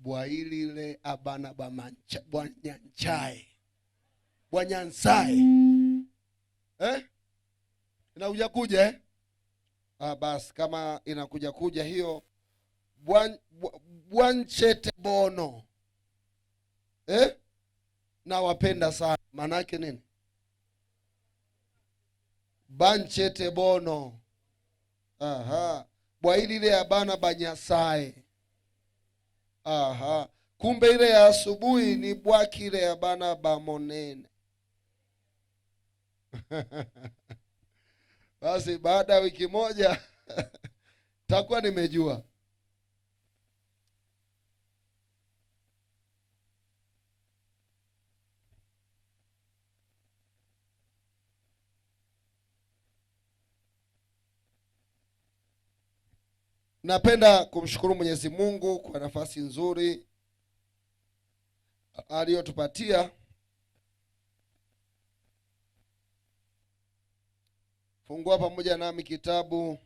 Bwailile abana bamancha bwanyanchae bwanyansae, eh? Inakuja kuja, eh? Ah, basi kama inakuja kuja hiyo bwanchete bono, eh? Nawapenda sana. Maana yake nini? Banchete bono. Aha. Bwailile abana banyasae. Aha. Kumbe ile ya asubuhi ni bwakile abana bamonene. Basi baada ya wiki moja takuwa nimejua. Napenda kumshukuru Mwenyezi Mungu kwa nafasi nzuri aliyotupatia. Fungua pamoja nami kitabu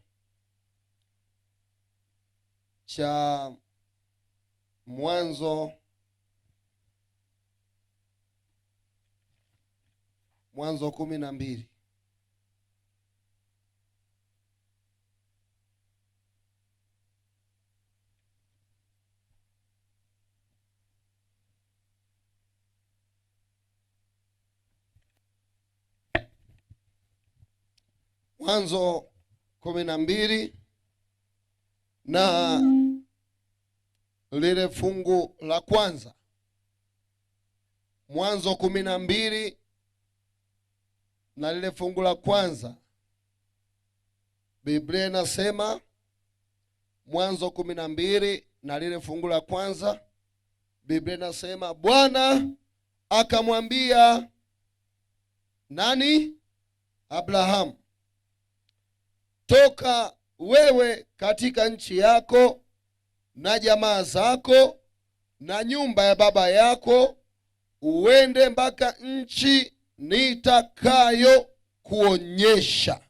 cha Mwanzo, Mwanzo 12. Mwanzo 12 na lile fungu la kwanza. Mwanzo 12 na lile fungu la kwanza. Biblia inasema, Mwanzo 12 na lile fungu la kwanza, Biblia inasema Bwana akamwambia nani? Abrahamu, toka wewe katika nchi yako na jamaa zako na nyumba ya baba yako, uende mpaka nchi nitakayo kuonyesha.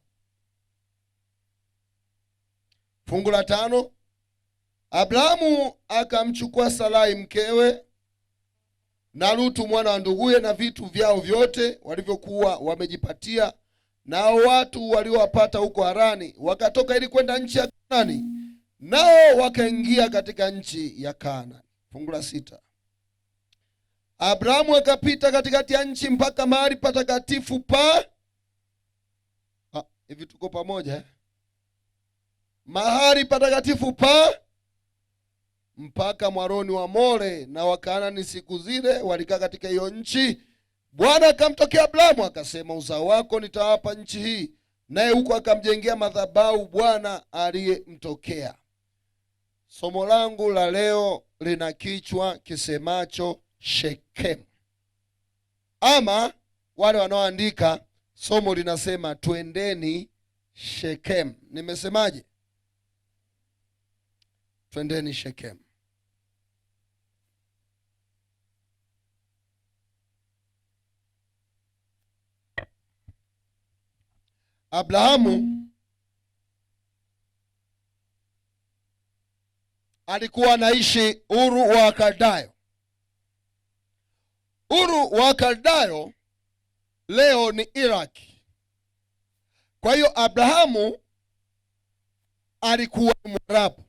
Fungu la 5, Abrahamu akamchukua Sarai mkewe na Lutu mwana wa nduguye na vitu vyao vyote walivyokuwa wamejipatia, nao watu waliowapata huko Harani, wakatoka ili kwenda nchi ya Kanaani, nao wakaingia katika nchi ya Kanaani. Fungu la 6, Abrahamu akapita katikati ya nchi mpaka mahali patakatifu pa, hivi tuko pamoja, eh? Mahali patakatifu pa mpaka mwaroni wa More, na Wakanaani siku zile walikaa katika hiyo nchi. Bwana akamtokea Abrahamu akasema, uzao wako nitawapa nchi hii, naye huko akamjengea madhabahu Bwana aliyemtokea. Somo langu la leo lina kichwa kisemacho Shekemu, ama wale wanaoandika somo linasema twendeni Shekemu. Nimesemaje? Twendeni Shekemu. Abrahamu alikuwa anaishi Uru wa Kaldayo. Uru wa Kaldayo leo ni Iraq. Kwa hiyo Abrahamu alikuwa Mwarabu.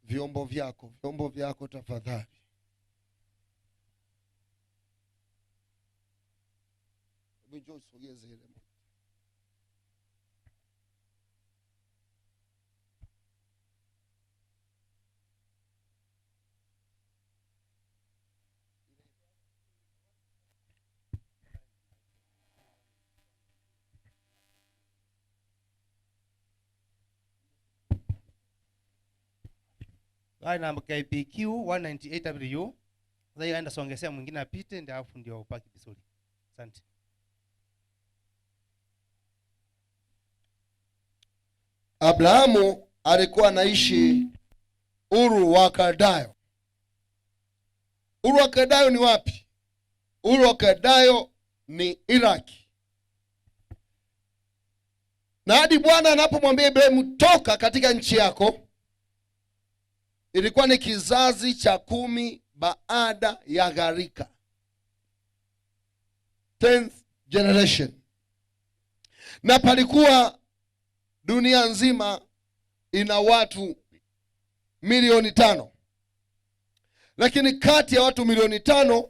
Vyombo vyako, vyombo vyako tafadhali. Hebu njoo usogeze ile. Gari namba KPQ 198W. Sasa hiyo aenda songesea mwingine apite ndio afu ndio upaki vizuri. Asante. Abrahamu alikuwa anaishi Uru wa Kaldayo. Uru wa Kaldayo ni wapi? Uru wa Kaldayo ni Iraq. Na hadi Bwana anapomwambia Ibrahimu toka katika nchi yako Ilikuwa ni kizazi cha 10 baada ya gharika, 10th generation. Na palikuwa dunia nzima ina watu milioni 5. Lakini kati ya watu milioni 5,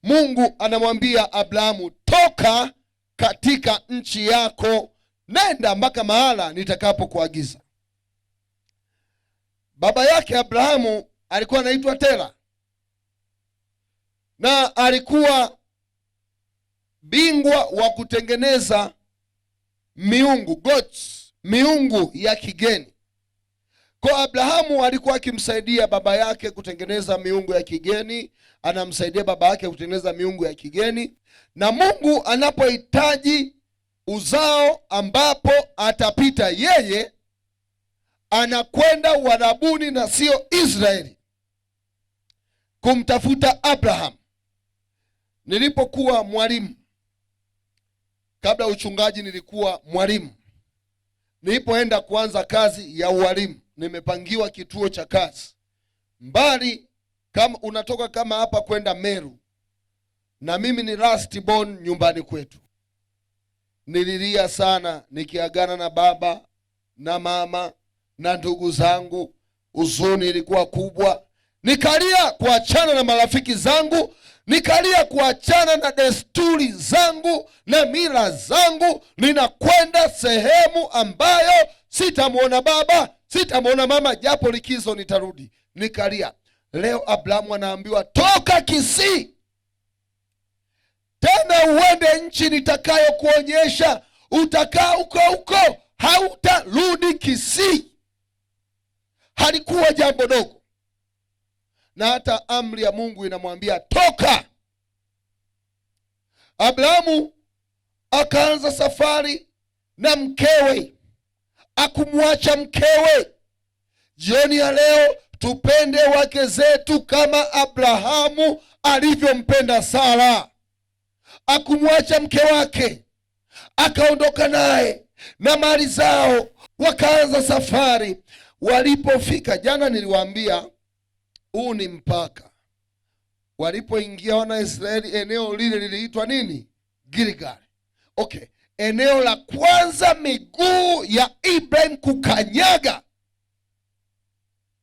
Mungu anamwambia Abrahamu, toka katika nchi yako, nenda mpaka mahala nitakapokuagiza. Baba yake Abrahamu alikuwa anaitwa Tera, na alikuwa bingwa wa kutengeneza miungu, gods, miungu ya kigeni. Kwa Abrahamu alikuwa akimsaidia baba yake kutengeneza miungu ya kigeni, anamsaidia baba yake kutengeneza miungu ya kigeni. Na Mungu anapohitaji uzao ambapo atapita yeye, anakwenda Uarabuni na sio Israeli kumtafuta Abraham. Nilipokuwa mwalimu, kabla uchungaji nilikuwa mwalimu. Nilipoenda kuanza kazi ya ualimu, nimepangiwa kituo cha kazi mbali, kama unatoka kama hapa kwenda Meru, na mimi ni last born nyumbani kwetu. Nililia sana nikiagana na baba na mama na ndugu zangu. Huzuni ilikuwa kubwa. Nikalia kuachana na marafiki zangu, nikalia kuachana na desturi zangu na mila zangu. Ninakwenda sehemu ambayo sitamuona baba, sitamuona mama, japo likizo nitarudi. Nikalia. Leo Abrahamu anaambiwa toka Kisii tena uende nchi nitakayokuonyesha, utakaa huko huko, hautarudi Kisii. Halikuwa jambo dogo. Na hata amri ya Mungu inamwambia toka. Abrahamu akaanza safari na mkewe, akumwacha mkewe. Jioni ya leo tupende wake zetu kama Abrahamu alivyompenda Sara. Akumwacha mke wake, akaondoka naye na mali zao, wakaanza safari. Walipofika, jana niliwaambia huu ni mpaka. Walipoingia wana Israeli, eneo lile liliitwa nini? Gilgal. Okay, eneo la kwanza miguu ya Ibrahim kukanyaga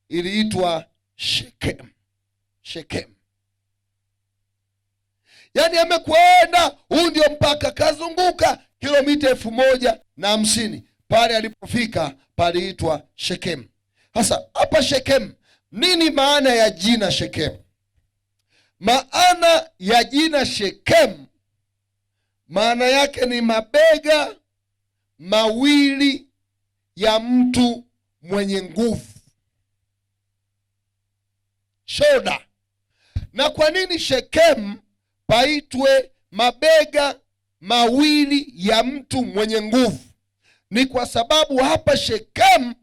iliitwa Shechem. Shechem. Yaani amekwenda, huu ndio mpaka, kazunguka kilomita 1050. Pale alipofika paliitwa Shechem. Sasa hapa Shechem, nini maana ya jina Shechem? Maana ya jina Shechem, maana yake ni mabega mawili ya mtu mwenye nguvu. Shoulder. Na kwa nini Shechem paitwe mabega mawili ya mtu mwenye nguvu? Ni kwa sababu hapa Shechem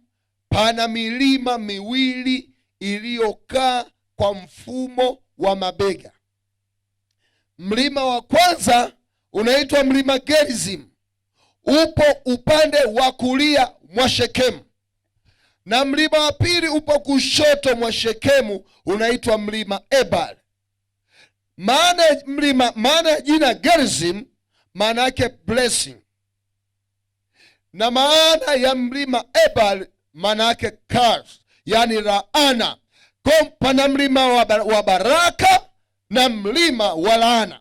pana milima miwili iliyokaa kwa mfumo wa mabega. Mlima wa kwanza unaitwa mlima Gerizim, upo upande wa kulia mwa Shekemu, na mlima wa pili upo kushoto mwa Shekemu, unaitwa mlima Ebal. Maana ya mlima, maana ya jina Gerizim maana yake blessing, na maana ya mlima Ebal maana yake curse, yani laana. Kwa pana mlima wa baraka na mlima wa laana.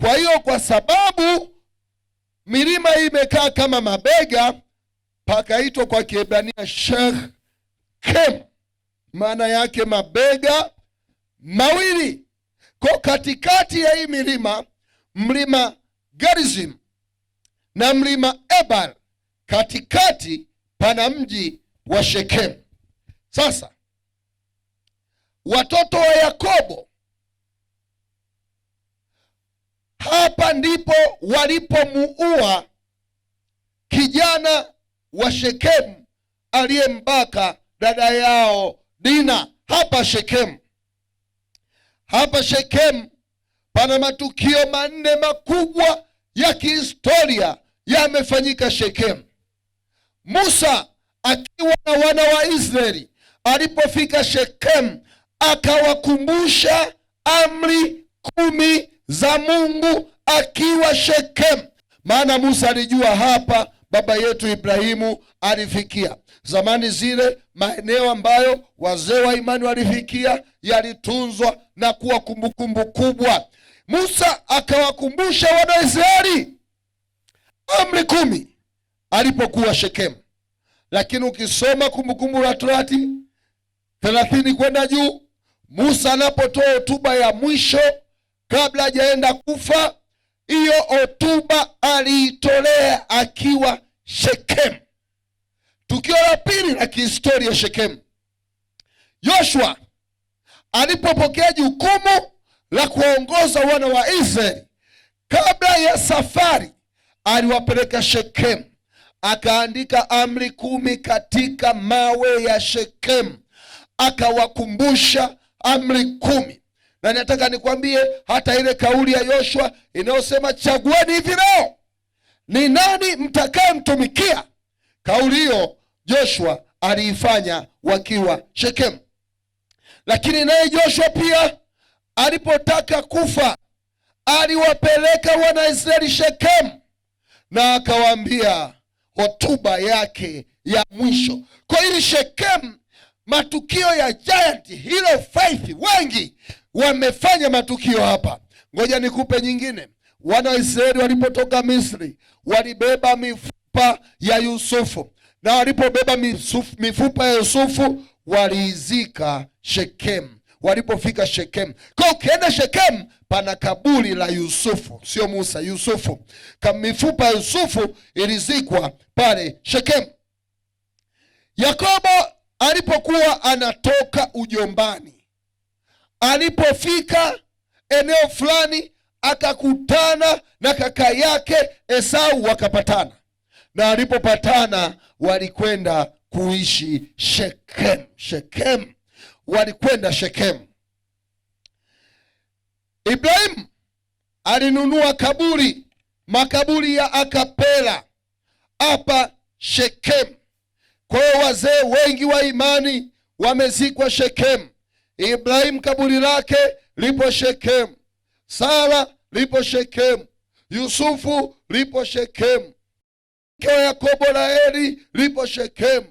Kwa hiyo kwa sababu milima hii imekaa kama mabega, pakaitwa kwa Kiebrania Shechem, maana yake mabega mawili. Kwa katikati ya hii milima, mlima Gerizim na mlima Ebal, katikati pana mji wa Shechem. Sasa watoto wa Yakobo hapa ndipo walipomuua kijana wa Shechem aliyembaka dada yao Dina. Hapa Shechem. Hapa Shechem pana matukio manne makubwa ya kihistoria yamefanyika Shechem. Musa akiwa na wana wa Israeli Alipofika Shekemu akawakumbusha amri 10 za Mungu akiwa Shekemu. Maana Musa alijua hapa baba yetu Ibrahimu alifikia. Zamani zile maeneo ambayo wazee wa imani walifikia yalitunzwa na kuwa kumbukumbu kubwa. Musa akawakumbusha wana wa Israeli amri 10 alipokuwa Shekemu. Lakini ukisoma Kumbukumbu la Torati 30 kwenda juu, Musa anapotoa hotuba ya mwisho kabla hajaenda kufa, hiyo hotuba aliitolea akiwa Shekemu. Tukio la pili la kihistoria Shekemu, Yoshua alipopokea jukumu la kuwaongoza wana wa Israeli, kabla ya safari aliwapeleka Shekemu, akaandika amri 10 katika mawe ya Shekemu, akawakumbusha amri 10. Na nataka nikwambie hata ile kauli ya Yoshua inayosema chagueni hivi leo ni nani mtakayemtumikia, kauli hiyo Joshua aliifanya wakiwa Shekemu. Lakini naye Joshua pia alipotaka kufa aliwapeleka wana Israeli Shekemu na akawaambia hotuba yake ya mwisho. Kwa hiyo Shekemu, matukio ya Giant Hill of Faith, wengi wamefanya matukio hapa. Ngoja nikupe nyingine. Wana wa Israeli walipotoka Misri walibeba mifupa ya Yusufu, na walipobeba mifupa ya Yusufu waliizika Shekemu. Walipofika Shekemu, kwa ukienda Shekemu pana kaburi la Yusufu, sio Musa, Yusufu. Mifupa ya Yusufu ilizikwa pale Shekemu. Yakobo alipokuwa anatoka ujombani, alipofika eneo fulani akakutana na kaka yake Esau, wakapatana. Na walipopatana walikwenda kuishi Shekemu. Shekemu. Walikwenda Shekemu. Ibrahimu alinunua kaburi, makaburi ya Akapela hapa Shekemu. Kwa hiyo wazee wengi wa imani wamezikwa Shekemu. Ibrahimu kaburi lake lipo Shekemu, Sara lipo Shekemu, Yusufu lipo Shekemu, mke wa Yakobo Raheli lipo Shekemu,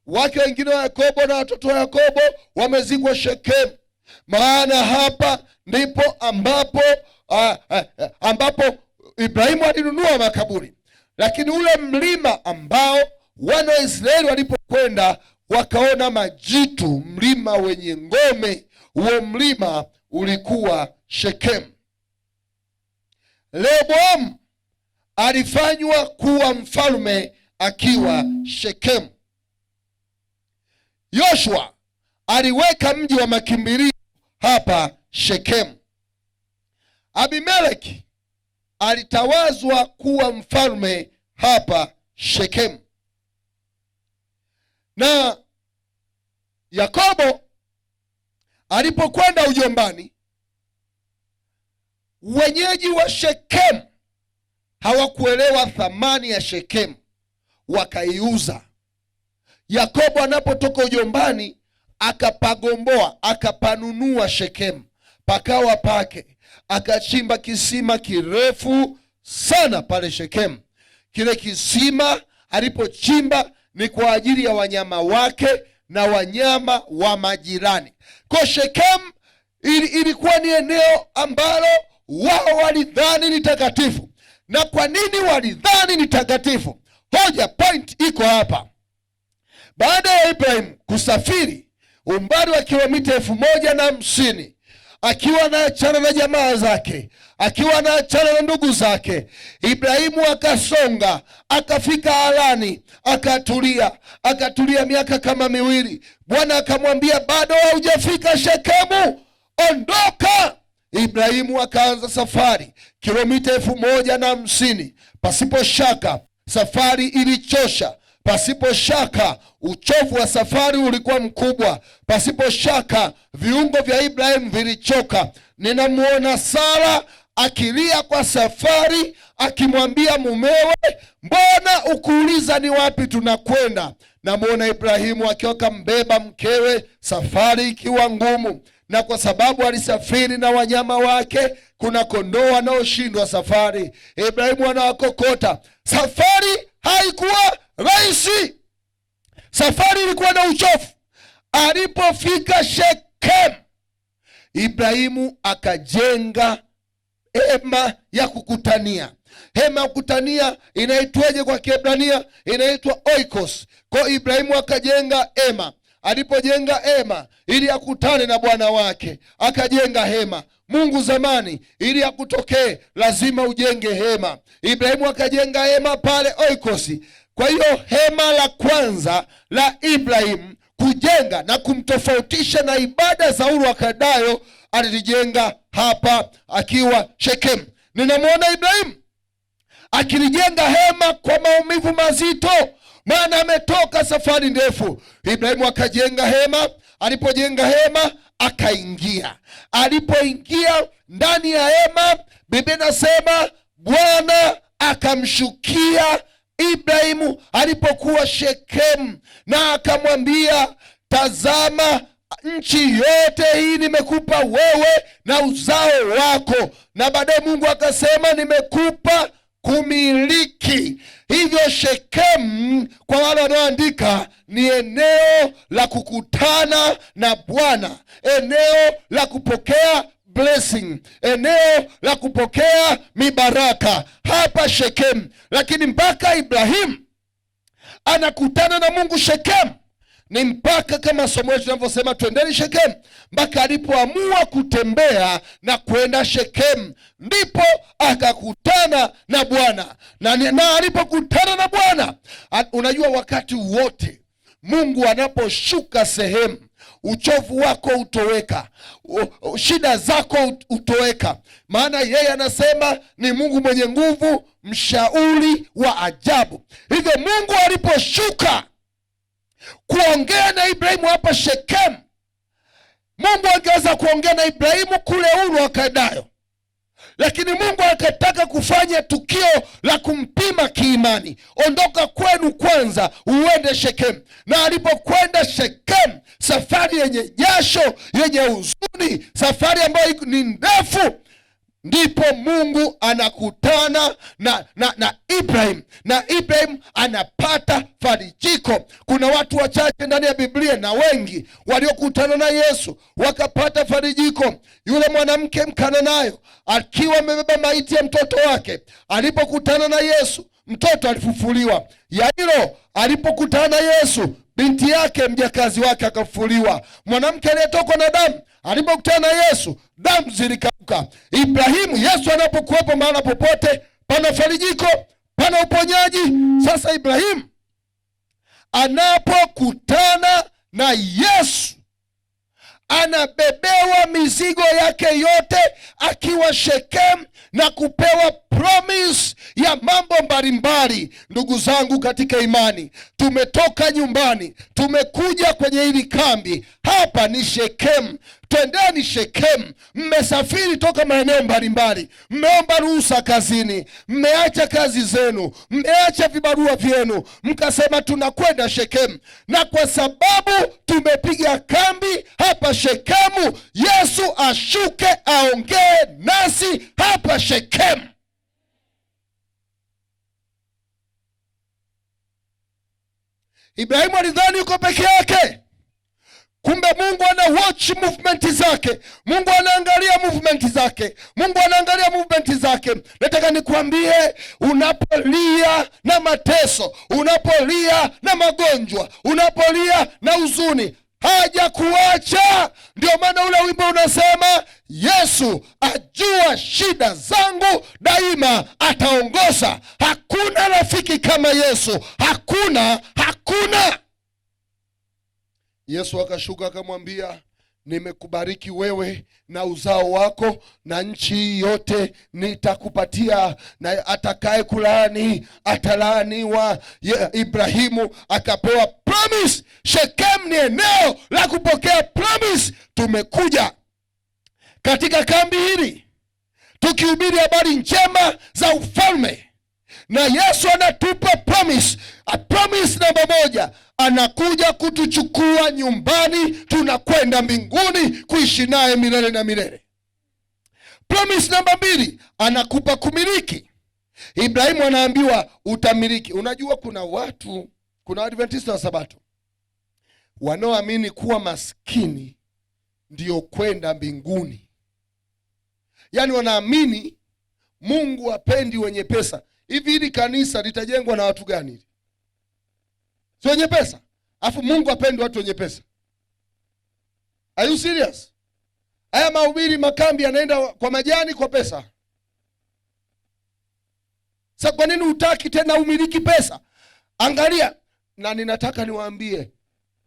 wake wengine wa Yakobo na watoto wa Yakobo wamezikwa Shekemu. Maana hapa ndipo ambapo Ibrahimu alinunua makaburi. Lakini ule mlima ambao wana wa Israeli walipokwenda wakaona majitu, mlima wenye ngome, huo mlima ulikuwa Shekemu. Rehoboamu alifanywa kuwa mfalme akiwa Shekemu. Yoshua aliweka mji wa makimbilio hapa Shekemu. Abimeleki alitawazwa kuwa mfalme hapa Shekemu. Na Yakobo alipokwenda ujombani, wenyeji wa Shekemu hawakuelewa thamani ya Shekemu, wakaiuza. Yakobo anapotoka ujombani akapagomboa, akapanunua Shekemu, pakawa pake. Akachimba kisima kirefu sana pale Shekemu. Kile kisima alipochimba ni kwa ajili ya wanyama wake na wanyama wa majirani. Kwa Shekemu ilikuwa ni eneo ambalo wao walidhani ni takatifu. Na kwa nini walidhani ni takatifu? Hoja, point iko hapa. Baada ya Ibrahim kusafiri umbali wa kilomita 1050, akiwa anaachana na jamaa zake, akiwa anaachana na ndugu zake, Ibrahimu akasonga, akafika Harani, akatulia, akatulia miaka kama 2. Bwana akamwambia, bado haujafika Shekemu, ondoka. Ibrahimu akaanza safari kilomita 1050. Pasipo shaka safari ilichosha. Pasipo shaka uchovu wa safari ulikuwa mkubwa. Pasipo shaka viungo vya Ibrahim vilichoka. Ninamuona Sara akilia kwa safari, akimwambia mumewe, mbona ukuuliza ni wapi tunakwenda? Namwona Ibrahimu akiwa kambeba mkewe, safari ikiwa ngumu, na kwa sababu alisafiri na wanyama wake, kuna kondoo wanaoshindwa safari, Ibrahimu anawakokota. Safari haikuwa rahisi, safari ilikuwa na uchofu. Alipofika Shekem, Ibrahimu akajenga hema ya kukutania. Hema ya kukutania inaitwaje kwa Kiebrania? Inaitwa oikos. Kwa Ibrahimu akajenga hema. Alipojenga hema ili akutane na Bwana wake, akajenga hema. Mungu zamani, ili akutokee lazima ujenge hema. Ibrahimu akajenga hema pale oikos. Kwa hiyo hema la kwanza la Ibrahimu kujenga na kumtofautisha na ibada za Uru wa Kaldayo alilijenga hapa akiwa Shekemu. Ninamwona Ibrahimu akilijenga hema kwa maumivu mazito, maana ametoka safari ndefu. Ibrahimu akajenga hema. Alipojenga hema akaingia. Alipoingia ndani ya hema, Biblia inasema Bwana akamshukia Ibrahimu alipokuwa Shekemu, na akamwambia, tazama nchi yote hii nimekupa wewe na uzao wako. Na baadaye Mungu akasema nimekupa kumiliki. Hivyo Shekemu, kwa wale wanaoandika, ni eneo la kukutana na Bwana, eneo la kupokea blessing, eneo la kupokea mibaraka hapa Shekemu. Lakini mpaka Ibrahimu anakutana na Mungu Shekemu ni mpaka kama somo letu linavyosema, twendeni Shekemu, mpaka alipoamua kutembea na kwenda Shekemu, ndipo akakutana na Bwana na alipokutana na Bwana, unajua wakati wote Mungu anaposhuka sehemu, uchovu wako utoweka, shida zako utoweka, maana yeye anasema ni Mungu mwenye nguvu, mshauri wa ajabu. Hivyo Mungu aliposhuka kuongea na Ibrahimu hapa Shekemu, Mungu angeweza kuongea na Ibrahimu kule Uru wa Kaldayo, lakini Mungu akataka kufanya tukio la kumpima kiimani. Ondoka kwenu kwanza uende Shekemu. Na alipokwenda Shekemu, safari yenye jasho, yenye huzuni, safari ambayo ni ndefu, ndipo Mungu anakutana na Ibrahim, na Ibrahim anapata farijiko. Kuna watu wachache ndani ya Biblia na wengi waliokutana na Yesu wakapata farijiko. Yule mwanamke Mkananayo akiwa amebeba maiti ya mtoto wake, alipokutana na Yesu mtoto alifufuliwa. Yairo alipokutana na Yesu binti yake mjakazi wake akafufuliwa. Mwanamke aliyetokwa na damu alipokutana na Yesu damu zilikauka. Ibrahimu, Yesu anapokuwepo mahala popote pana farijiko, pana uponyaji. Sasa Ibrahimu anapokutana na Yesu anabebewa mizigo yake yote akiwa Shekemu na kupewa promise ya mambo mbalimbali. Ndugu zangu katika imani, tumetoka nyumbani, tumekuja kwenye hili kambi. Hapa ni Shekemu, twendeni Shekemu. Mmesafiri toka maeneo mbalimbali, mmeomba ruhusa kazini, mmeacha kazi zenu, mmeacha vibarua vyenu, mkasema tunakwenda Shekemu. Na kwa sababu tumepiga kambi hapa Shekemu, Yesu ashuke aongee nasi hapa Shekemu. Ibrahimu alidhani yuko peke yake, kumbe Mungu ana watch movement zake. Mungu anaangalia movement zake. Mungu anaangalia movement zake. Nataka nikwambie, unapolia na mateso, unapolia na magonjwa, unapolia na huzuni, hajakuacha. Ndio maana ule wimbo unasema, Yesu ajua shida zangu, daima ataongoza. Hakuna rafiki kama Yesu, hakuna, hakuna. Yesu akashuka akamwambia, nimekubariki wewe na uzao wako na nchi hii yote nitakupatia, na atakaye kulaani atalaaniwa. Ibrahimu akapewa promise. Shekemu ni eneo la kupokea promise. Tumekuja katika kambi hili tukihubiri habari njema za ufalme, Na Yesu anatupa promise. A promise namba 1, anakuja kutuchukua nyumbani, tunakwenda mbinguni kuishi naye milele na milele. Promise namba 2, anakupa kumiliki. Ibrahimu anaambiwa utamiliki. Unajua kuna watu, kuna Adventista wa Sabato wanaoamini kuwa maskini ndio kwenda mbinguni. Yaani wanaamini Mungu hapendi wenye pesa. Hivi hili kanisa litajengwa na watu gani? Si wenye pesa? Alafu Mungu hapendi watu wenye pesa. Are you serious? Haya mahubiri makambi yanaenda kwa majani, kwa pesa. Sasa kwa nini hutaki tena umiliki pesa? Angalia, na ninataka niwaambie,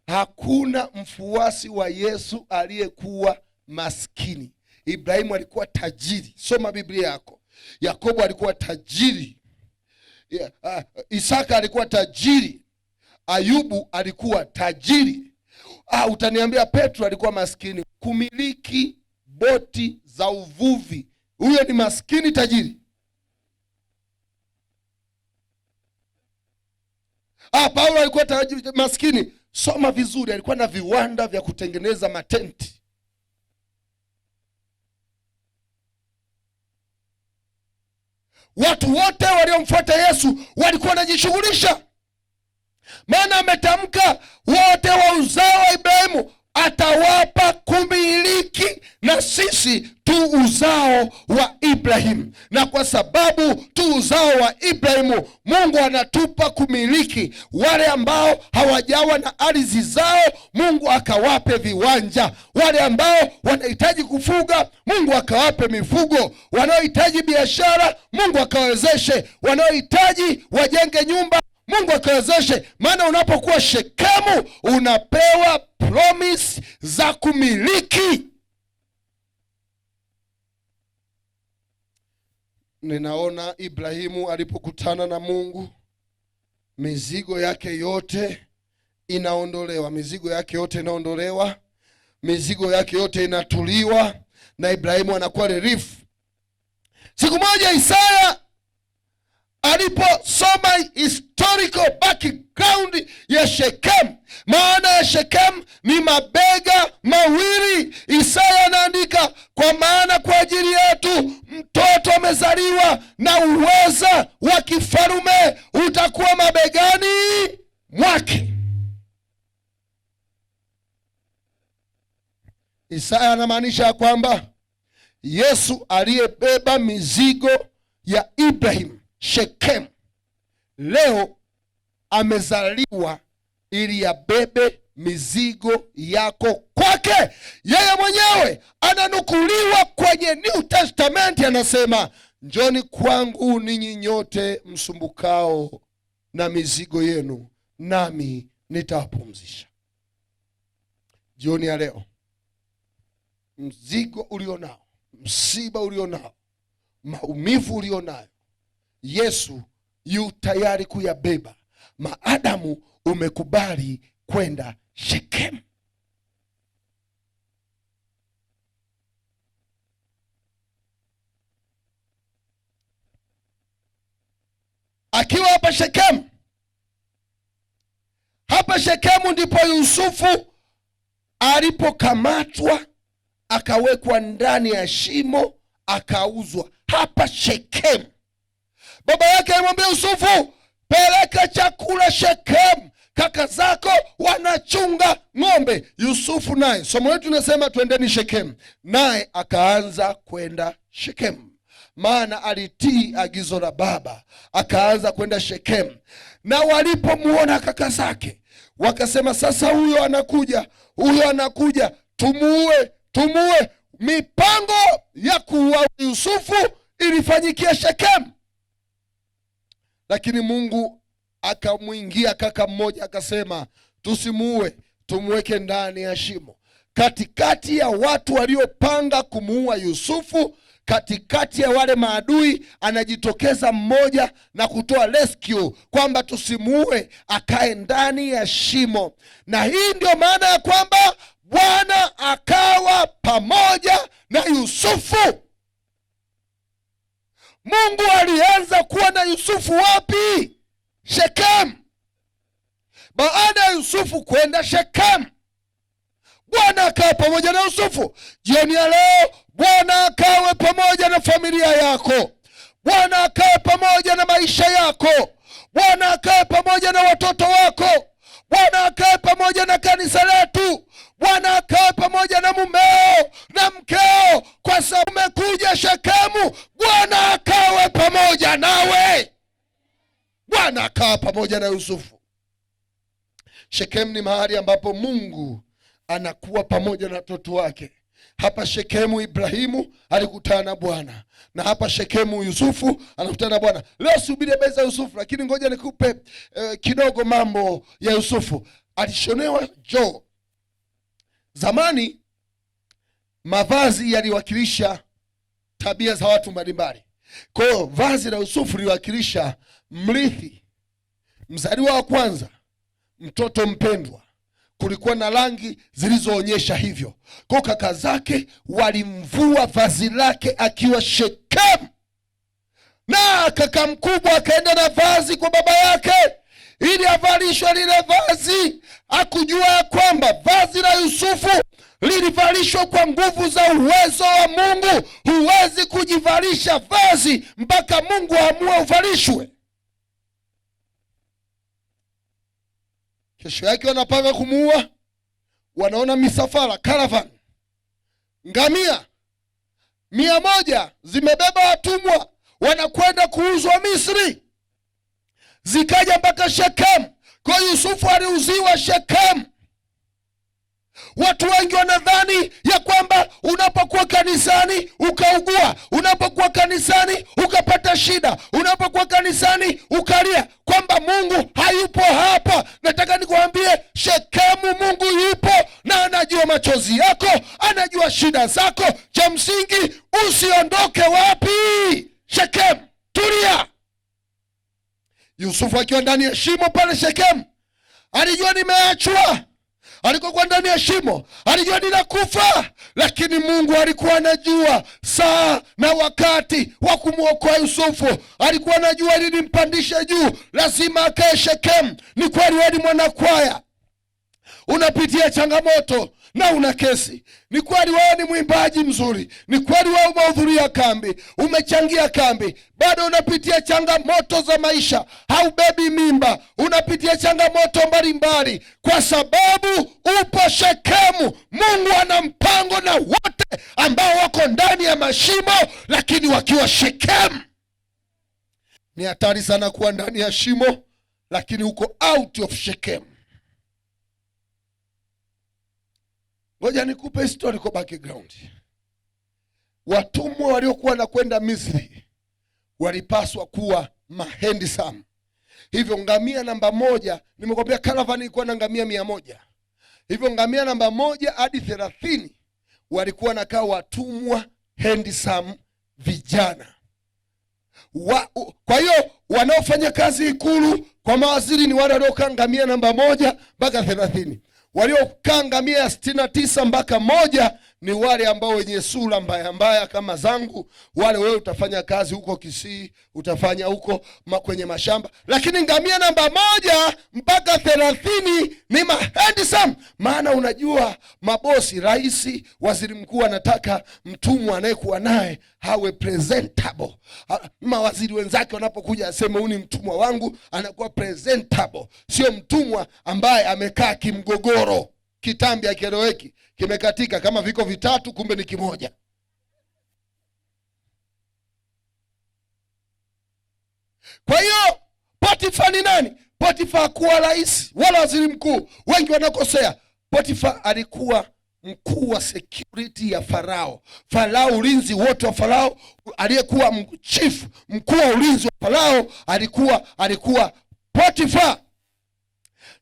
hakuna mfuasi wa Yesu aliyekuwa maskini. Ibrahimu alikuwa tajiri. Soma Biblia yako. Yakobo alikuwa tajiri. Isaka alikuwa tajiri. Ayubu alikuwa tajiri. Utaniambia Petro alikuwa maskini. Kumiliki boti za uvuvi, huyo ni maskini tajiri? Paulo alikuwa tajiri, maskini. Soma vizuri, alikuwa na viwanda vya kutengeneza matenti. Watu wote waliomfuata Yesu walikuwa wanajishughulisha, maana ametamka wote wa uzao wa Ibrahimu atawapa kumiliki, na sisi tu uzao wa Ibrahimu. Na kwa sababu tu uzao wa Ibrahimu, Mungu anatupa kumiliki. Wale ambao hawajawa na ardhi zao, Mungu akawape viwanja. Wale ambao wanahitaji kufuga, Mungu akawape mifugo. Wanaohitaji biashara, Mungu akawezeshe. Wanaohitaji wajenge nyumba, Mungu akawezeshe. Maana unapokuwa Shekemu unapewa promise za kumiliki. Ninaona Ibrahimu alipokutana na Mungu, mizigo yake yote inaondolewa, mizigo yake yote inaondolewa, mizigo yake yote inatuliwa, na Ibrahimu anakuwa relief. Siku moja Isaya aliposoma historical background ya Shechem, maana ya Shechem ni mabega mawili. Isaya anaandika, kwa maana kwa ajili yetu mtoto amezaliwa na uweza wa kifalume utakuwa mabegani mwake. Isaya anamaanisha kwamba Yesu aliyebeba mizigo ya Ibrahim Shechem leo amezaliwa ili abebe mizigo yako kwake. Yeye mwenyewe ananukuliwa kwenye New Testament, anasema njoni kwangu ninyi nyote msumbukao na mizigo yenu, nami nitawapumzisha. Jioni ya leo, mzigo ulionao, msiba ulionao, maumivu ulionayo, Yesu yu tayari kuyabeba maadamu umekubali kwenda Shechem. Akiwa hapa Shechem, hapa Shechem ndipo Yusufu alipokamatwa akawekwa ndani ya shimo akauzwa. Hapa Shechem baba yake alimwambia Yusufu, peleka chakula Shechem, kaka zako wanachunga ng'ombe. Yusufu naye, somo letu linasema twendeni Shechem, naye akaanza kwenda Shechem, maana alitii agizo la baba, akaanza kwenda Shechem. Na walipomuona kaka zake wakasema, sasa huyo anakuja, huyo anakuja, tumuue, tumuue. Mipango ya kuua Yusufu ilifanyikia Shechem. Lakini Mungu akamwingia kaka mmoja akasema, tusimuue, tumweke ndani ya shimo. Katikati ya watu waliopanga kumuua Yusufu, katikati ya wale maadui, anajitokeza mmoja na kutoa rescue kwamba tusimuue, akae ndani ya shimo. Na hii ndio maana ya kwamba Bwana akawa pamoja na Yusufu. Mungu alianza kuwa na Yusufu wapi? Shekemu. Baada ya Yusufu kwenda Shekemu, Bwana akawa pamoja na Yusufu. Jioni ya leo Bwana akawe pamoja na familia yako. Bwana akawe pamoja na maisha yako. Bwana akawe pamoja na watoto wako. Bwana akawe pamoja na kanisa letu. Bwana akawe pamoja na mumeo na mkeo, kwa sababu umekuja Shekemu. Bwana akawe pamoja nawe. Bwana akawa pamoja na Yusufu. Shekemu ni mahali ambapo Mungu anakuwa pamoja na watoto wake. Hapa Shekemu Ibrahimu alikutana na Bwana, na hapa Shekemu Yusufu anakutana na Bwana. Leo sihubiri habari za Yusufu, lakini ngoja nikupe kidogo mambo ya Yusufu. Alishonewa joo. Zamani mavazi yaliwakilisha tabia za watu mbalimbali. Kwa hiyo vazi la Yusufu liliwakilisha mrithi, mzaliwa wa kwanza, mtoto mpendwa. Kulikuwa na rangi zilizoonyesha hivyo. Kwa kaka zake walimvua vazi lake akiwa Shekemu, na kaka mkubwa akaenda na vazi kwa baba yake ili avalishwe lile vazi. Hakujua ya kwamba vazi la Yusufu lilivalishwa kwa nguvu za uwezo wa Mungu. Huwezi kujivalisha vazi mpaka Mungu aamue uvalishwe. Kesho yake wanapanga kumuua, wanaona misafara, caravan, ngamia 100 zimebeba watumwa, wanakwenda kuuzwa Misri. Zikaja mpaka Shekemu. Kwa hiyo Yusufu aliuziwa Shekemu. Watu wengi wanadhani ya kwamba unapokuwa kanisani ukaugua, unapokuwa kanisani ukapata shida, unapokuwa kanisani ukalia, kwamba Mungu hayupo hapa. Nataka nikuambie, Shekemu Mungu yupo na anajua machozi yako, anajua shida zako. Cha msingi usiondoke wapi? Shekemu, tulia. Yusufu akiwa ndani ya shimo pale Shekemu alijua nimeachwa. Alikokuwa ndani ya shimo alijua ninakufa, lakini Mungu alikuwa anajua saa na wakati wa kumwokoa Yusufu. Alikuwa anajua ili nimpandishe juu lazima akae Shekemu. Ni kweli wewe ni mwanakwaya, unapitia changamoto na una kesi. Ni kweli wewe ni mwimbaji mzuri, ni kweli wewe umehudhuria kambi, umechangia kambi, bado unapitia changamoto za maisha, haubebi mimba, unapitia changamoto mbalimbali, kwa sababu upo Shekemu. Mungu ana mpango na wote ambao wako ndani ya mashimo, lakini wakiwa Shekemu. Ni hatari sana kuwa ndani ya shimo, lakini uko out of Shekemu. Ngoja nikupe historical background. Watumwa waliokuwa na kwenda Misri walipaswa kuwa mahandsome. Hivyo ngamia namba 1, nimekwambia caravan ilikuwa na ngamia 100. Hivyo ngamia namba 1 hadi 30 walikuwa nakaa watumwa handsome vijana. Kwa hiyo wanaofanya kazi Ikulu kwa mawaziri ni wale waliokaa ngamia namba 1 mpaka 30. Waliokaa ngamia 69 mpaka 1 ni wale ambao wenye sura mbaya mbaya kama zangu. Wale wewe utafanya kazi huko Kisii, utafanya huko kwenye mashamba. Lakini ngamia namba 1 mpaka 30 ni mahandsome. Maana unajua mabosi, rais, waziri mkuu anataka mtumwa anayekuwa naye awe presentable. Mawaziri wenzake wanapokuja aseme huyu ni mtumwa wangu, anakuwa presentable. Sio mtumwa ambaye amekaa kimgogoro, kitambi hakieleweki, kimekatika kama viko vitatu kumbe ni kimoja. Kwa hiyo Potifa ni nani? Potifa hakuwa rais wala waziri mkuu. Wengi wanakosea. Potifa alikuwa mkuu wa security ya Farao. Farao, ulinzi wote wa Farao, aliyekuwa chief mkuu wa ulinzi wa Farao alikuwa Potifa.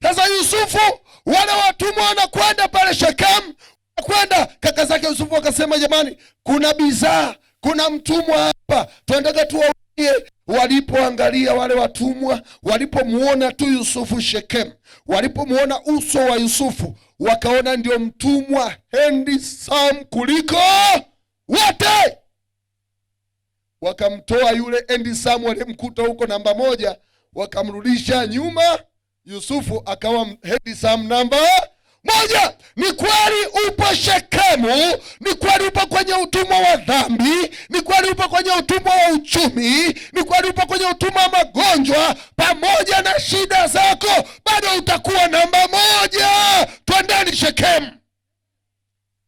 Sasa Yusufu, wale watumwa wanakwenda pale Shekemu, wanakwenda kaka zake Yusufu wakasema, jamani, kuna bidhaa, kuna mtumwa hapa, tunataka tuwaue. Walipoangalia wale watumwa, walipomuona tu Yusufu Shekemu, walipomuona uso wa Yusufu, wakaona ndio mtumwa handsome kuliko wote. Wakamtoa yule handsome walimkuta huko namba 1, wakamrudisha nyuma. Yusufu akawa handsome namba 1. Ni kweli upo Shekemu, ni kweli upo kwenye utumwa wa dhambi, ni kweli upo kwenye utumwa wa uchumi, ni kweli upo kwenye utumwa wa magonjwa, pamoja na shida zako bado utakuwa namba 1. Twendeni Shekemu.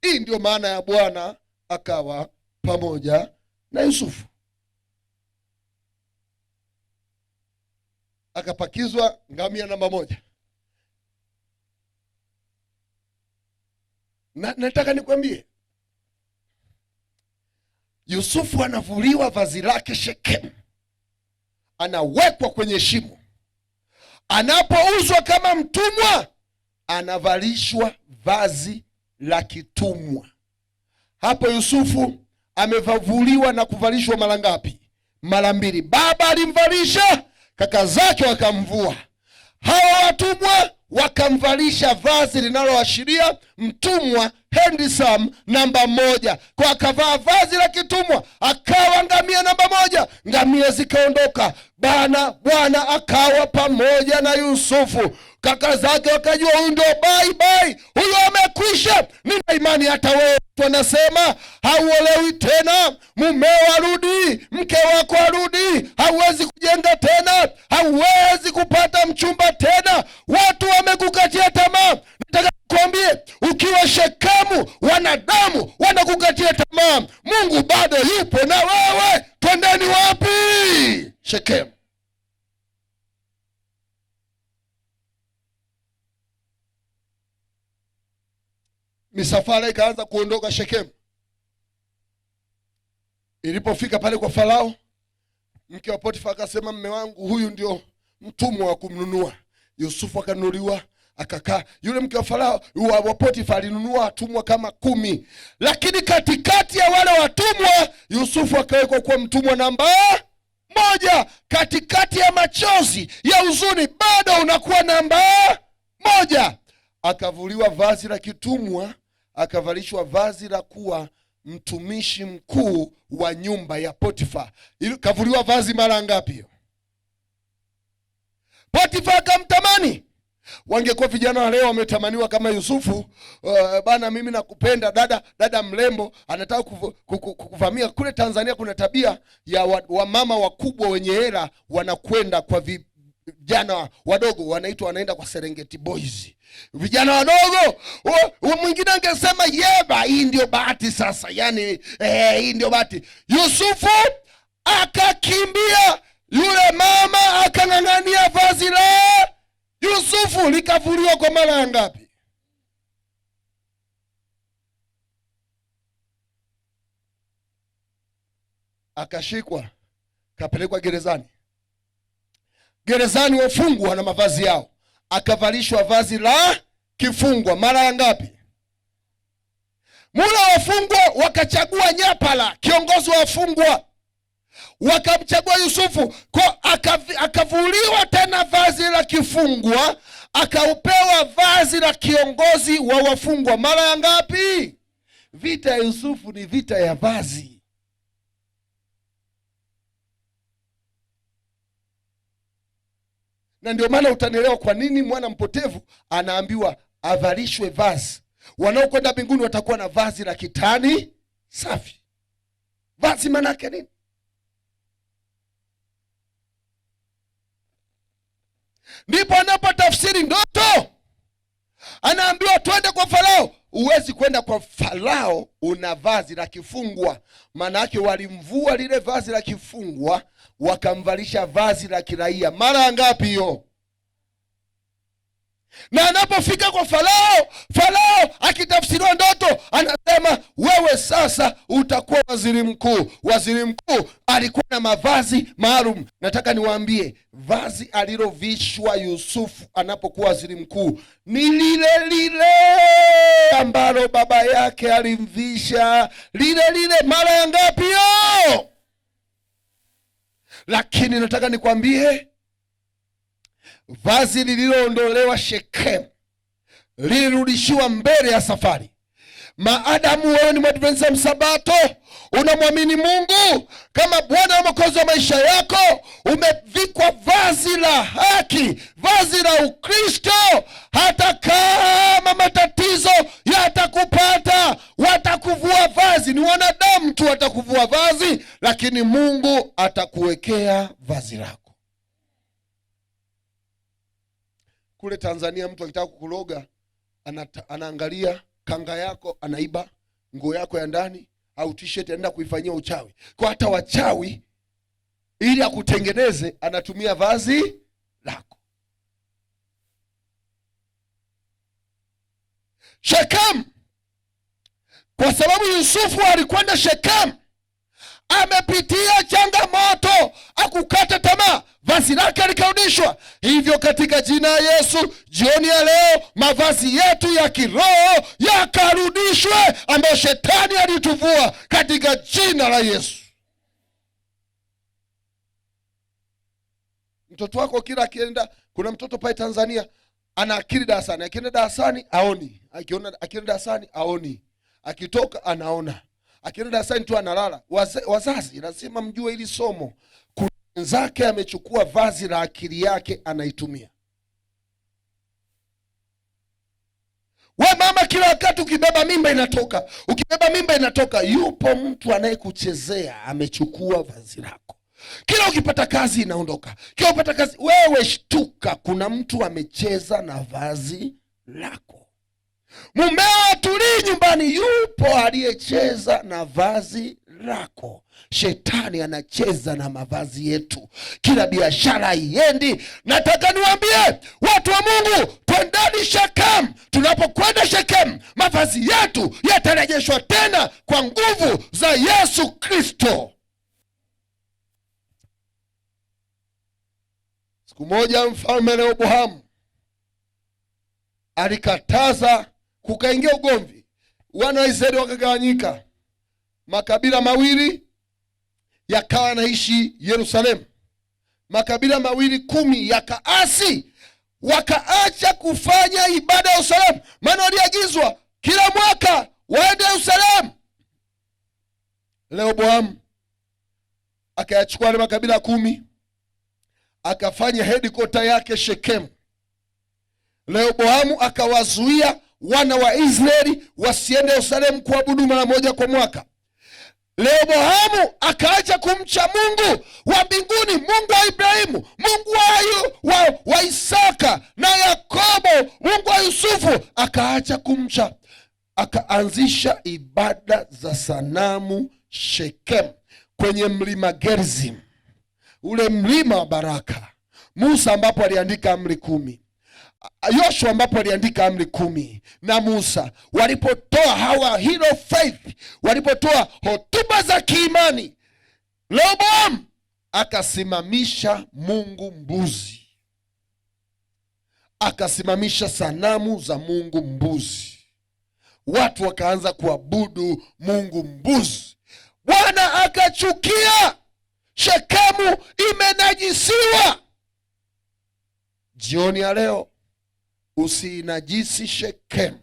Hii ndio maana ya Bwana akawa pamoja na Yusufu. Akapakizwa ngamia namba 1. Na nataka nikwambie, Yusufu anavuliwa vazi lake Shekemu, anawekwa kwenye shimo. Anapouzwa kama mtumwa, anavalishwa vazi la kitumwa. Hapo Yusufu amevuliwa na kuvalishwa mara ngapi? Mara 2. Baba alimvalisha, kaka zake wakamvua. Hawa watumwa wakamvalisha vazi linaloashiria mtumwa handsome namba 1. Kwa akavaa vazi la kitumwa, akawa ngamia namba 1. Ngamia zikaondoka. Bwana akawa pamoja na Yusufu. Kaka zake wakajua huyu ndio bye bye, huyu amekwisha. Nina imani hata wewe wanasema hauolewi tena, mumeo arudi, mke wako arudi, hauwezi kujenga tena, hauwezi kupata mchumba tena, watu wamekukatia tamaa. Nataka nikwambie, ukiwa Shekemu wanadamu wanakukatia tamaa, Mungu bado yupo na wewe. Twendeni wapi? Shekemu. Misafara ikaanza kuondoka Shekemu. Ilipofika pale kwa Farao, mke wa Potifa akasema, mme wangu huyu ndio mtumwa wa kumnunua. Yusufu akanunuliwa, akakaa. Yule mke wa Farao, wa Potifa alinunua watumwa kama 10. Lakini katikati ya wale watumwa, Yusufu akawekwa kuwa mtumwa namba 1. Katikati ya machozi ya huzuni bado unakuwa namba 1. Akavuliwa vazi la kitumwa, akavalishwa vazi la kuwa mtumishi mkuu wa nyumba ya Potifa. Kavuliwa vazi mara ngapi hiyo? Potifa akamtamani. Wangekuwa vijana wa leo wametamaniwa kama Yusufu, bana mimi nakupenda dada, dada mrembo anataka kuvamia. Kule Tanzania kuna tabia ya wamama wakubwa wenye hela wanakwenda kwa vijana wadogo, wanaitwa wanaenda kwa Serengeti Boys. Vijana wadogo, mwingine angesema yeba, hii ndio bahati sasa. Hii ndio bahati. Yusufu akakimbia, yule mama akang'ang'ania vazi la Yusufu likavuliwa kwa mara ya ngapi? Akashikwa, kapelekwa gerezani. Gerezani wafungwa na mavazi yao, akavalishwa vazi la kifungwa mara ya ngapi? Mula wafungwa wakachagua nyapala, kiongozi wa wafungwa, wakamchagua Yusufu. Kwa akavuliwa tena vazi la kifungwa, akaupewa vazi la kiongozi wa wafungwa mara ya ngapi? Vita ya Yusufu ni vita ya vazi. Na ndio maana utanielewa kwa nini mwana mpotevu anaambiwa avalishwe vazi. Wanaokwenda mbinguni watakuwa na vazi la kitani safi. Vazi maana yake nini? Ndipo anapotafsiri ndoto, anaambiwa twende kwa Farao. Huwezi kwenda kwa Farao una vazi la kifungwa. Maana yake walimvua lile vazi la kifungwa wakamvalisha vazi la kiraia. Mara ngapi hiyo? Na anapofika kwa Farao, Farao akitafsiriwa ndoto anasema wewe sasa utakuwa waziri mkuu. Waziri mkuu alikuwa na mavazi maalum. Nataka niwaambie, vazi alilovishwa Yusufu anapokuwa waziri mkuu ni lile lile ambalo baba yake alimvisha, lile lile. Mara ya ngapi hiyo? Lakini nataka nikwambie, vazi lililoondolewa Shekemu lilirudishiwa mbele ya safari. Maadamu wewe ni Mwadventista Msabato, unamwamini Mungu kama Bwana na Mwokozi wa maisha yako, umevikwa vazi la haki, vazi la Ukristo. Hata kama matatizo yatakupata, watakuvua vazi. Ni wanadamu tu watakuvua vazi, lakini Mungu atakuwekea vazi lako. Kule Tanzania mtu akitaka kukuloga anaangalia kanga yako, anaiba nguo yako ya ndani au t-shirt, anaenda kuifanyia uchawi. Kwa hata wachawi ili akutengeneze anatumia vazi lako. Shekemu, kwa sababu Yusufu alikwenda Shekemu, amepitia changamoto, akukata tamaa, vazi lake likarudishwa. Hivyo katika jina la Yesu, jioni ya leo mavazi yetu ya kiroho yakarudishwe, ambayo shetani alituvua katika jina la Yesu. Mtoto wako kila akienda, kuna mtoto pale Tanzania ana akili darasani, akienda darasani aoni, akienda darasani aoni, akitoka anaona, akienda darasani tu analala. Wazazi lazima mjue hili somo. Kuna mwenzake amechukua vazi la akili yake anaitumia. We mama, kila wakati ukibeba mimba inatoka, ukibeba mimba inatoka. Yupo mtu anayekuchezea, amechukua vazi lako. Kila ukipata kazi inaondoka, kila ukipata kazi, wewe shtuka, kuna mtu amecheza na vazi lako. Mumeo atulii nyumbani, yupo aliyecheza na vazi lako. Shetani anacheza na mavazi yetu, kila biashara haiendi. Nataka niwaambie watu wa Mungu, twendeni Shekemu. Tunapokwenda Shekemu, mavazi yetu yatarejeshwa tena kwa nguvu za Yesu Kristo. Siku moja mfalme Rehoboamu alikataza, kukaingia ugomvi, wana wa Israeli wakagawanyika, makabila mawili yakawa naishi Yerusalemu, makabila mawili 10 yakaasi, wakaacha kufanya ibada ya Yerusalemu, maana waliagizwa kila mwaka waende Yerusalemu. Rehoboamu akayachukua yale makabila 10, akafanya headquarter yake Shekemu. Rehoboamu akawazuia wana wa Israeli wasiende Yerusalemu kuabudu mara moja kwa mwaka. Rehoboamu akaacha kumcha Mungu wa mbinguni, Mungu wa Ibrahimu, Mungu wa Isaka na Yakobo, Mungu wa Yusufu, akaacha kumcha, akaanzisha ibada za sanamu Shekemu kwenye mlima Gerizim, ule mlima wa baraka. Musa ambapo aliandika amri 10, Yoshua ambapo aliandika amri 10, na Musa walipotoa hawa hero faith, walipotoa hotuba za kiimani, Rehoboam akasimamisha mungu mbuzi, akasimamisha sanamu za mungu mbuzi. Watu wakaanza kuabudu mungu mbuzi. Bwana akachukia, Shekemu imenajisiwa. Jioni ya leo usinajisi Shekemu.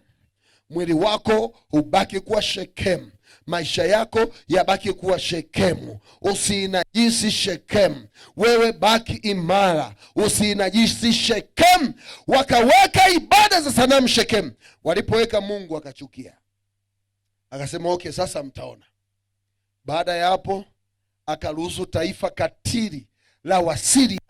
Mwili wako ubaki kuwa Shekemu, maisha yako yabaki kuwa Shekemu. Usinajisi Shekemu, wewe baki imara, usinajisi Shekemu. Wakaweka ibada za sanamu Shekemu, walipoweka Mungu akachukia, akasema okay, sasa mtaona. Baada ya hapo akaruhusu taifa katili la Wasiria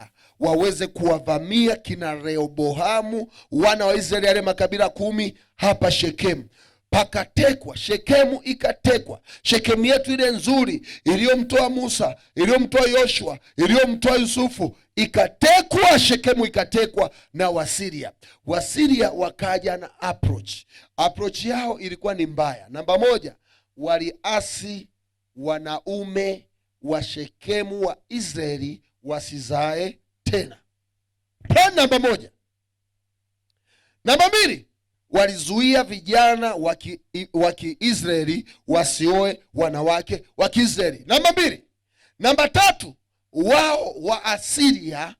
waweze kuwavamia kina Rehoboamu wana wa Israeli, yale makabila 10 hapa Shekemu. Pakatekwa Shekemu, ikatekwa Shekemu yetu ile nzuri iliyomtoa Musa, iliyomtoa Yoshua, iliyomtoa Yusufu, ikatekwa Shekemu, ikatekwa na Wasiria. Wasiria wakaja na approach. Approach yao ilikuwa ni mbaya. Namba 1, waliasi wanaume wa Shekemu wa Israeli wasizae tena. Plan namba 1. Namba 2, walizuia vijana wa Kiisraeli wasioe wanawake wa Kiisraeli. Namba 2. Namba 3, wao wa Asiria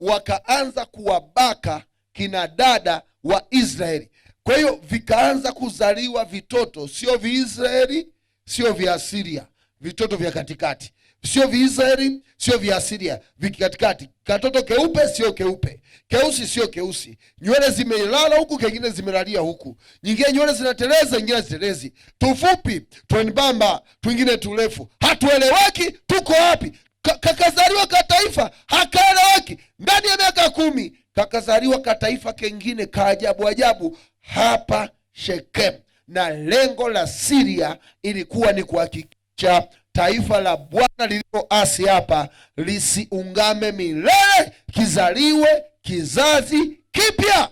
wakaanza kuwabaka kina dada wa Israeli. Kwa hiyo vikaanza kuzaliwa vitoto, sio Viisraeli, sio vya Asiria, vitoto vya katikati, sio Viisraeli, sio vya Asiria, vikatikati. Katoto keupe sio keupe, keusi sio keusi, nywele zimelala huku, kengine zimelalia huku, nyingine nywele zinateleza, nyingine hazitelezi, tufupi twembamba, twingine turefu, hatueleweki, tuko wapi? Kakazaliwa kataifa hakaeleweki. Ndani ya miaka 10 kakazaliwa kataifa kengine kaajabu ajabu hapa Shekemu, na lengo la Siria ilikuwa ni kuhakikisha taifa la Bwana lililoasi hapa lisiungame milele, kizaliwe kizazi kipya.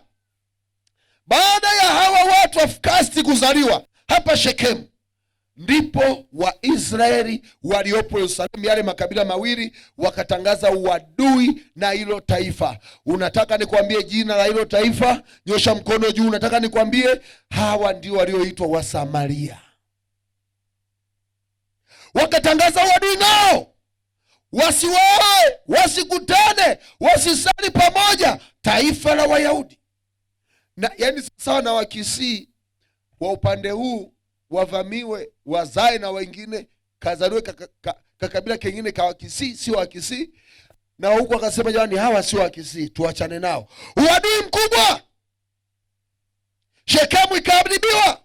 Baada ya hawa watu wa kasti kuzaliwa hapa Shekemu, ndipo Waisraeli waliopo Yerusalemu, yale makabila mawili, wakatangaza uadui na hilo taifa. Unataka nikwambie jina la hilo taifa? Nyosha mkono juu. Unataka nikwambie? Hawa ndio walioitwa Wasamaria. Wakatangaza uadui nao, wasiwaoe, wasikutane, wasisali pamoja, taifa la Wayahudi. Na yani sawa na Wakisii wa upande huu wavamiwe, wazae na wengine, kazaliwe kakabila kengine ka Wakisii, sio Wakisii. Na huku akasema jamani, hawa sio Wakisii, tuachane nao. Uadui mkubwa. Shekemu ikaharibiwa.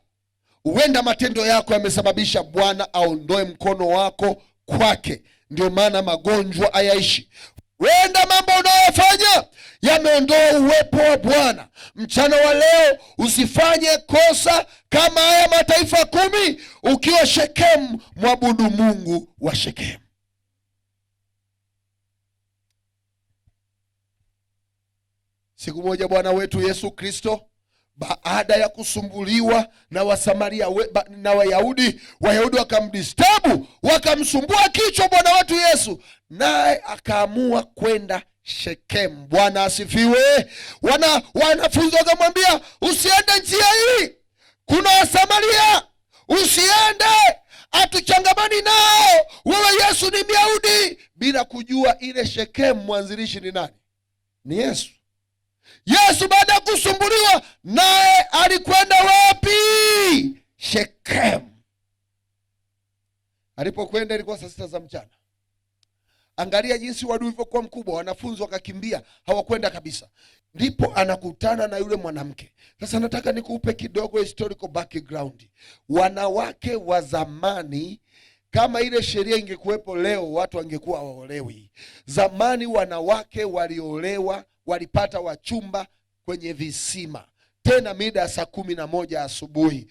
Huenda matendo yako yamesababisha Bwana aondoe mkono wako kwake, ndio maana magonjwa hayaishi. Huenda mambo unayofanya yameondoa uwepo wa Bwana. Mchana wa leo usifanye kosa kama haya mataifa 10. Ukiwa Shekemu, mwabudu Mungu wa Shekemu. Siku moja Bwana wetu Yesu Kristo, baada ya kusumbuliwa na Wasamaria na Wayahudi, Wayahudi wakamdistabu, wakamsumbua kichwa Bwana wetu Yesu, naye akaamua kwenda Shekemu. Bwana asifiwe. Wanafunzi wakamwambia, usiende njia hii, kuna Wasamaria, usiende, hatuchangamani nao, wewe Yesu ni Myahudi. Bila kujua ile Shekemu mwanzilishi ni nani? Ni Yesu. Yesu baada ya kusumbuliwa naye alikwenda wapi? Shekemu. Alipokwenda ilikuwa saa 6 za mchana. Angalia jinsi uadui ulivyokuwa mkubwa, wanafunzi wakakimbia, hawakwenda kabisa. Ndipo anakutana na yule mwanamke. Sasa nataka nikupe kidogo historical background. Wanawake wa zamani, kama ile sheria ingekuwepo leo, watu wangekuwa hawaolewi. Zamani wanawake waliolewa, walipata wachumba kwenye visima, tena mida ya saa 11 asubuhi.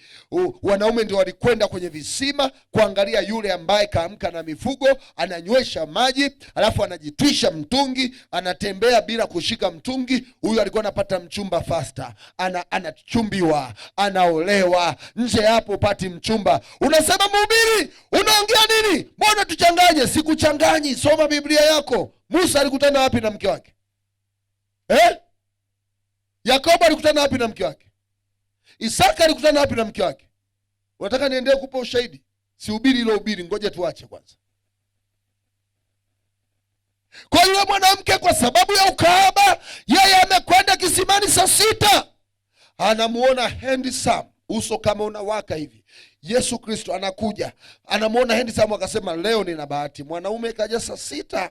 Wanaume ndio walikwenda kwenye visima kuangalia yule ambaye kaamka na mifugo, ananywesha maji, alafu anajitwisha mtungi, anatembea bila kushika mtungi. Huyu alikuwa anapata mchumba faster, anachumbiwa, anaolewa. Nje hapo upati mchumba. Unasema mhubiri, unaongea nini? Mbona tuchanganye? Sikuchanganyi, soma Biblia yako. Musa alikutana wapi na mke wake? Yakobo alikutana wapi na mke wake? Isaka alikutana wapi na mke wake? Unataka niendelee kupa ushahidi? Sihubiri hilo hubiri, ngoja tuache kwanza. Kwa yule mwanamke, kwa sababu ya ukahaba, yeye amekwenda kisimani saa 6. Anamuona handsome, uso kama unawaka hivi. Yesu Kristo anakuja, anamuona handsome, akasema leo nina bahati, mwanaume kaja saa 6.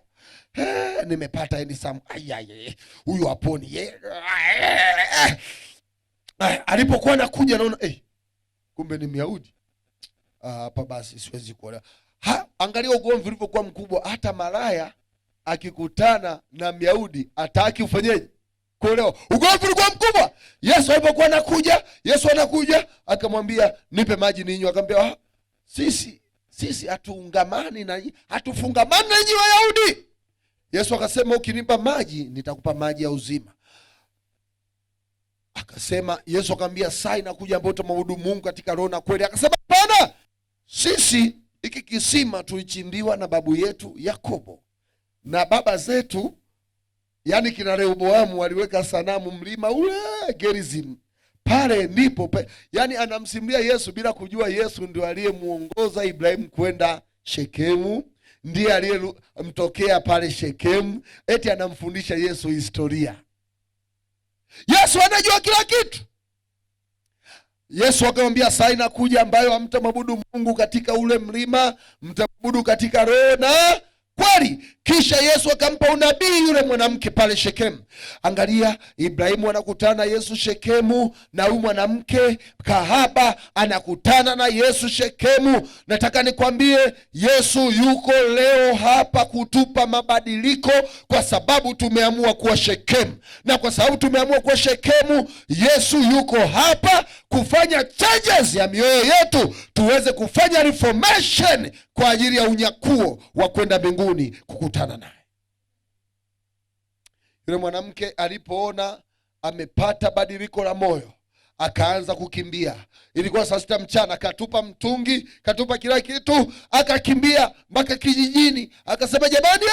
Nimepata handsome. Ai, ai, ai, huyu haponi. Alipokuwa anakuja naona, kumbe ni Myahudi. Hapa basi siwezi kuolewa. Angalia ugomvi ulivyokuwa mkubwa. Hata malaya akikutana na Myahudi hataki ufanyeje? Kuolewa. Ugomvi ulikuwa mkubwa. Yesu alipokuwa anakuja, Yesu anakuja akamwambia nipe maji ninywe. Akamwambia, sisi hatuungamani na nyinyi, hatufungamani na nyinyi Wayahudi. Yesu akasema ukinipa maji nitakupa maji ya uzima. Akasema, Yesu akamwambia saa inakuja ambayo utamwabudu Mungu katika roho na kweli. Akasema hapana, sisi hiki kisima tulichimbiwa na babu yetu Yakobo na baba zetu, yani kina Rehoboamu waliweka sanamu mlima ule Gerizim. Pale ndipo yani anamsimulia Yesu bila kujua Yesu ndio aliyemuongoza Ibrahimu kwenda Shekemu, ndiye aliyemtokea pale Shekemu, eti anamfundisha Yesu historia. Yesu anajua kila kitu. Yesu akamwambia, saa inakuja ambayo hamtamwabudu Mungu katika ule mlima, mtamwabudu katika roho na kweli. Kisha Yesu akampa unabii yule mwanamke pale Shekemu. Angalia, Ibrahimu anakutana na Yesu Shekemu, na huyu mwanamke kahaba anakutana na Yesu Shekemu. Nataka nikwambie, Yesu yuko leo hapa kutupa mabadiliko, kwa sababu tumeamua kuwa Shekemu, na kwa sababu tumeamua kuwa Shekemu, Yesu yuko hapa kufanya changes ya mioyo yetu, tuweze kufanya reformation kwa ajili ya unyakuo wa kwenda mbinguni kukutana naye. Yule mwanamke alipoona amepata badiliko la moyo, akaanza kukimbia. Ilikuwa saa 6 mchana, akatupa mtungi, katupa kila kitu, akakimbia mpaka kijijini, akasema, jamani,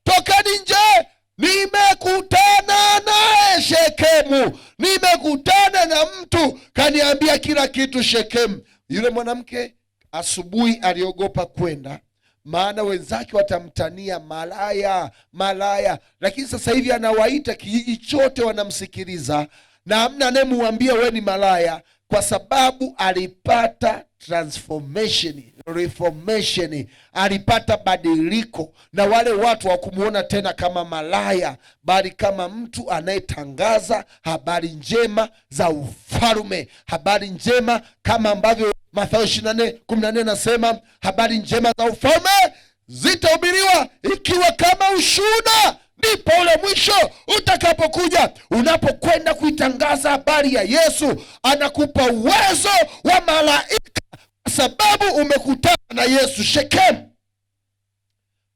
tokeni nje, nimekutana naye Shekemu, nimekutana na mtu kaniambia kila kitu Shekemu. Yule mwanamke asubuhi aliogopa kwenda, maana wenzake watamtania malaya, malaya. Lakini sasa hivi anawaita kijiji chote, wanamsikiliza na hamna anayemwambia we ni malaya, kwa sababu alipata transformation, reformation, alipata badiliko, na wale watu hawakumuona tena kama malaya, bali kama mtu anayetangaza habari njema za ufalme, habari njema kama ambavyo Mathayo 24:14 nasema habari njema za ufalme zitahubiriwa ikiwa kama ushuhuda, ndipo ule mwisho utakapokuja. Unapokwenda kuitangaza habari ya Yesu, anakupa uwezo wa malaika, kwa sababu umekutana na Yesu Shekemu.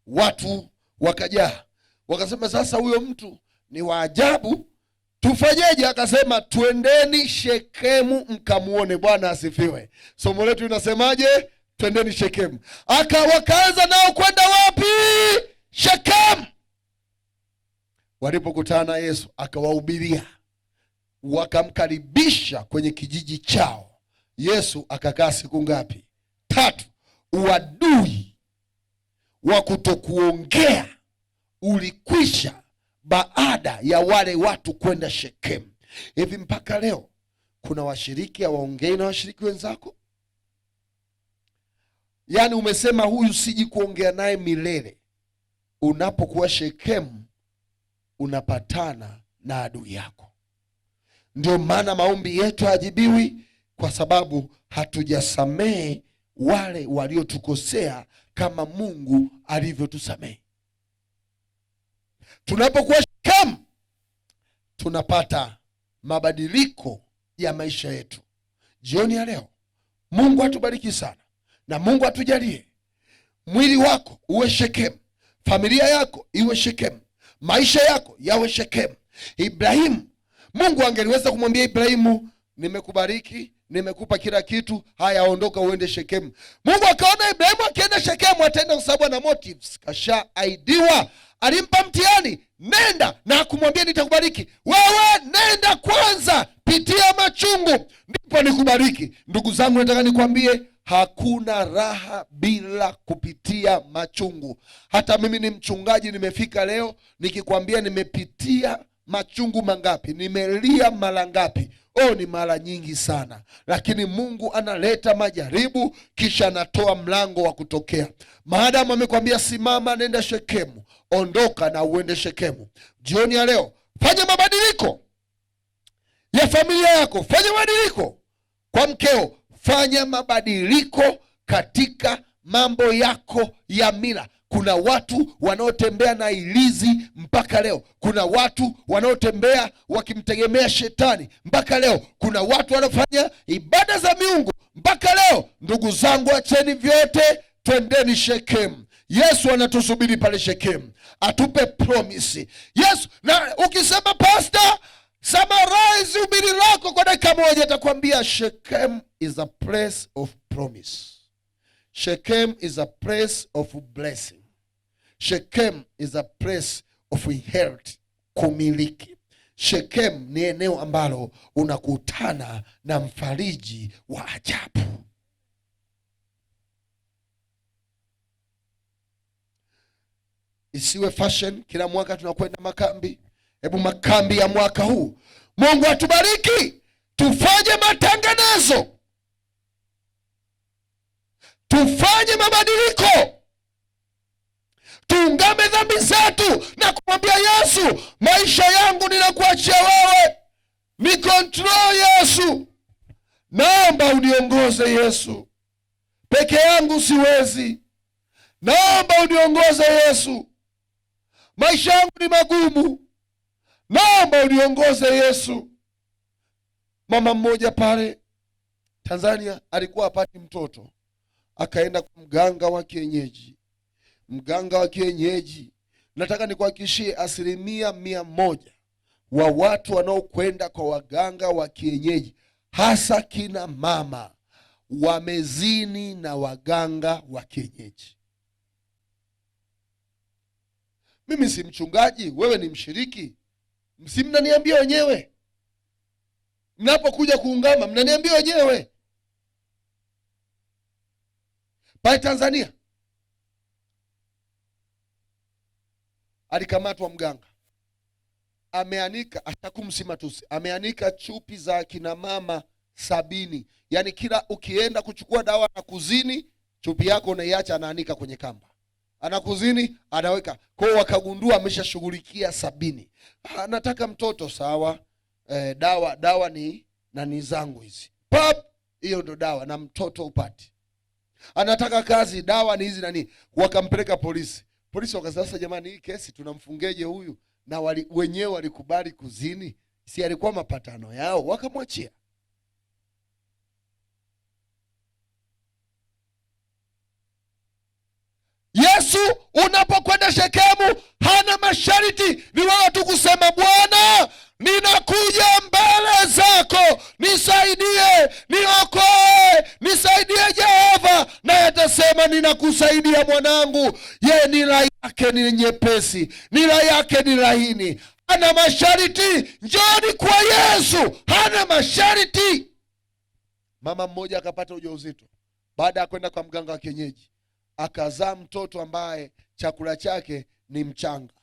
Watu wakajaa, wakasema, sasa huyo mtu ni wa ajabu, tufanyeje? Akasema, twendeni Shekemu mkamuone. Bwana asifiwe. Somo letu linasemaje? Twendeni Shekemu. Wakaanza nao kwenda wapi? Shekemu. Walipokutana na Yesu akawahubiria, wakamkaribisha kwenye kijiji chao. Yesu akakaa siku ngapi? 3. Uadui wa kutokuongea ulikwisha baada ya wale watu kwenda Shekemu. Hivi mpaka leo kuna washiriki hawaongei na washiriki wenzako? Yaani umesema huyu siji kuongea naye milele. Unapokuwa Shekemu unapatana na adui yako. Ndio maana maombi yetu hayajibiwi, kwa sababu hatujasamehe wale waliotukosea kama Mungu alivyotusamehe. Tunapokuwa Shekemu tunapata mabadiliko ya maisha yetu. Jioni ya leo Mungu atubariki sana na Mungu atujalie mwili wako uwe Shekemu, familia yako iwe Shekemu, maisha yako yawe Shekemu. Ibrahimu, Mungu angeliweza kumwambia Ibrahimu, nimekubariki, nimekupa kila kitu, haya ondoka uende Shekemu. Mungu akaona Ibrahimu akienda Shekemu ataenda kwa sababu ana motives, kashaidiwa. Alimpa mtihani, nenda, na akumwambia nitakubariki. Wewe nenda kwanza, pitia machungu ndipo nikubariki. Ndugu zangu, nataka nikwambie, hakuna raha bila kupitia machungu. Hata mimi ni mchungaji, nimefika leo nikikwambia nimepitia machungu mangapi, nimelia mara ngapi? Oh, ni mara nyingi sana. Lakini Mungu analeta majaribu kisha anatoa mlango wa kutokea. Maadamu amekwambia simama, nenda Shekemu, ondoka na uende Shekemu. Jioni ya leo fanya mabadiliko ya familia yako, fanya mabadiliko kwa mkeo, fanya mabadiliko katika mambo yako ya mila. Kuna watu wanaotembea na ilizi mpaka leo. Kuna watu wanaotembea wakimtegemea shetani mpaka leo. Kuna watu wanaofanya ibada za miungu mpaka leo. Ndugu zangu, acheni vyote, twendeni Shekemu. Yesu anatusubiri pale Shekemu, atupe promise. Yesu, na ukisema pastor, summarize ubiri lako kwa dakika moja, atakwambia Shechem is a place of promise. Shechem is a place of blessing. Shechem is a place of inherit, kumiliki. Shechem ni eneo ambalo unakutana na mfariji wa ajabu. Isiwe fashion kila mwaka tunakwenda makambi. Hebu makambi ya mwaka huu, Mungu atubariki, Tufanye matengenezo, tufanye mabadiliko, tuungame dhambi zetu na kumwambia Yesu, maisha yangu ninakuachia wewe, ni control Yesu, naomba uniongoze Yesu, peke yangu siwezi, naomba uniongoze Yesu, maisha yangu ni magumu, naomba uniongoze Yesu. Mama mmoja pale Tanzania alikuwa hapati mtoto, akaenda kwa mganga wa kienyeji. Mganga wa kienyeji, nataka nikuhakikishie 100% wa watu wanaokwenda kwa waganga wa kienyeji, hasa kina mama, wamezini na waganga wa kienyeji. Mimi si mchungaji, wewe ni mshiriki, si mnaniambia wenyewe? Mnapokuja kuungama mnaniambia wenyewe. Pale Tanzania alikamatwa mganga, ameanika, atakumsimatusi, ameanika chupi za kina mama 70. Yaani kila ukienda kuchukua dawa na kuzini, chupi yako unaiacha, anaanika kwenye kamba, anakuzini, anaweka. Kwa hiyo wakagundua ameshashughulikia 70. Anataka mtoto, sawa. Dawa ni nani zangu hizi, pap, hiyo ndo dawa na mtoto upati. Anataka kazi, dawa ni hizi nani. Wakampeleka polisi. Polisi wakasema, sasa jamani, hii kesi tunamfungeje huyu? Na wenyewe walikubali kuzini, si alikuwa mapatano yao, wakamwachia. Yesu unapokwenda Shekemu hana masharti, ni wewe tu kusema Bwana, ninakuja mbele zako, nisaidie, niokoe, nisaidie Jehova. Naye atasema ninakusaidia mwanangu. Ye nira yake ni nyepesi, nira yake ni laini, hana masharti. Njooni kwa Yesu, hana masharti. Mama mmoja akapata ujauzito baada ya kwenda kwa mganga wa kienyeji, akazaa mtoto ambaye chakula chake ni mchanga,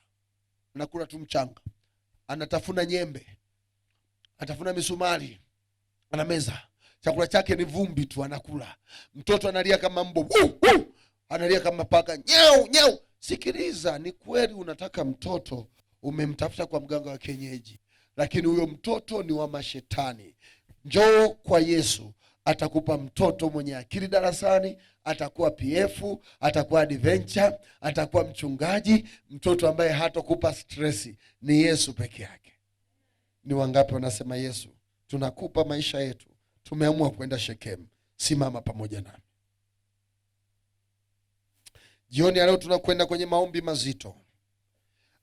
anakula tu mchanga, anatafuna nyembe, anatafuna misumari, anameza. Chakula chake ni vumbi tu anakula. Mtoto analia kama mbwa, wuu, wuu, analia kama paka, nyau nyau. Sikiliza, ni kweli unataka mtoto, umemtafuta kwa mganga wa kienyeji, lakini huyo mtoto ni wa mashetani. Njoo kwa Yesu, atakupa mtoto mwenye akili darasani, atakuwa PF, atakuwa adventure, atakuwa mchungaji, mtoto ambaye hatakupa stress. Ni Yesu peke yake. Ni wangapi wanasema Yesu, tunakupa maisha yetu, tumeamua kwenda Shekemu, simama pamoja nami. Jioni ya leo tunakwenda kwenye maombi mazito.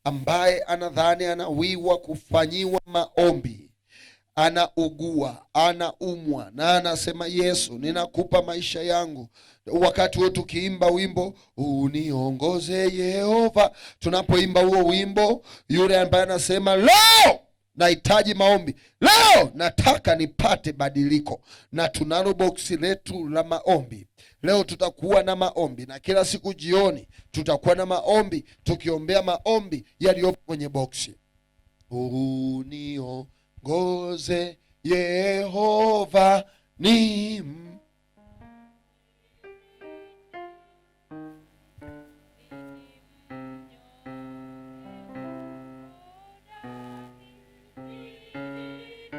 Ambaye anadhani anawiwa kufanyiwa maombi, anaugua, anaumwa na anasema Yesu, ninakupa maisha yangu. Wakati wetu tukiimba wimbo uniongoze Yehova, tunapoimba huo wimbo, yule ambaye anasema leo nahitaji maombi, leo nataka nipate badiliko, na tunalo boksi letu la maombi. Leo tutakuwa na maombi, na kila siku jioni tutakuwa na maombi, tukiombea maombi yaliyopo kwenye boksi. Uniongoze Yehova ni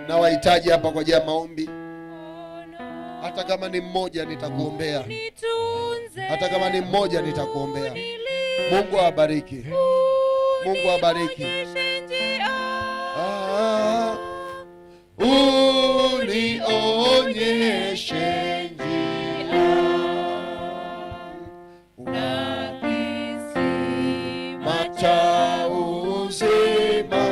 na wahitaji hapa kwa ajili ya maombi. Hata kama ni mmoja nitakuombea. Hata kama ni mmoja nitakuombea. Mungu awabariki. Mungu awabariki. Unionyeshe njia na kisima cha uzima.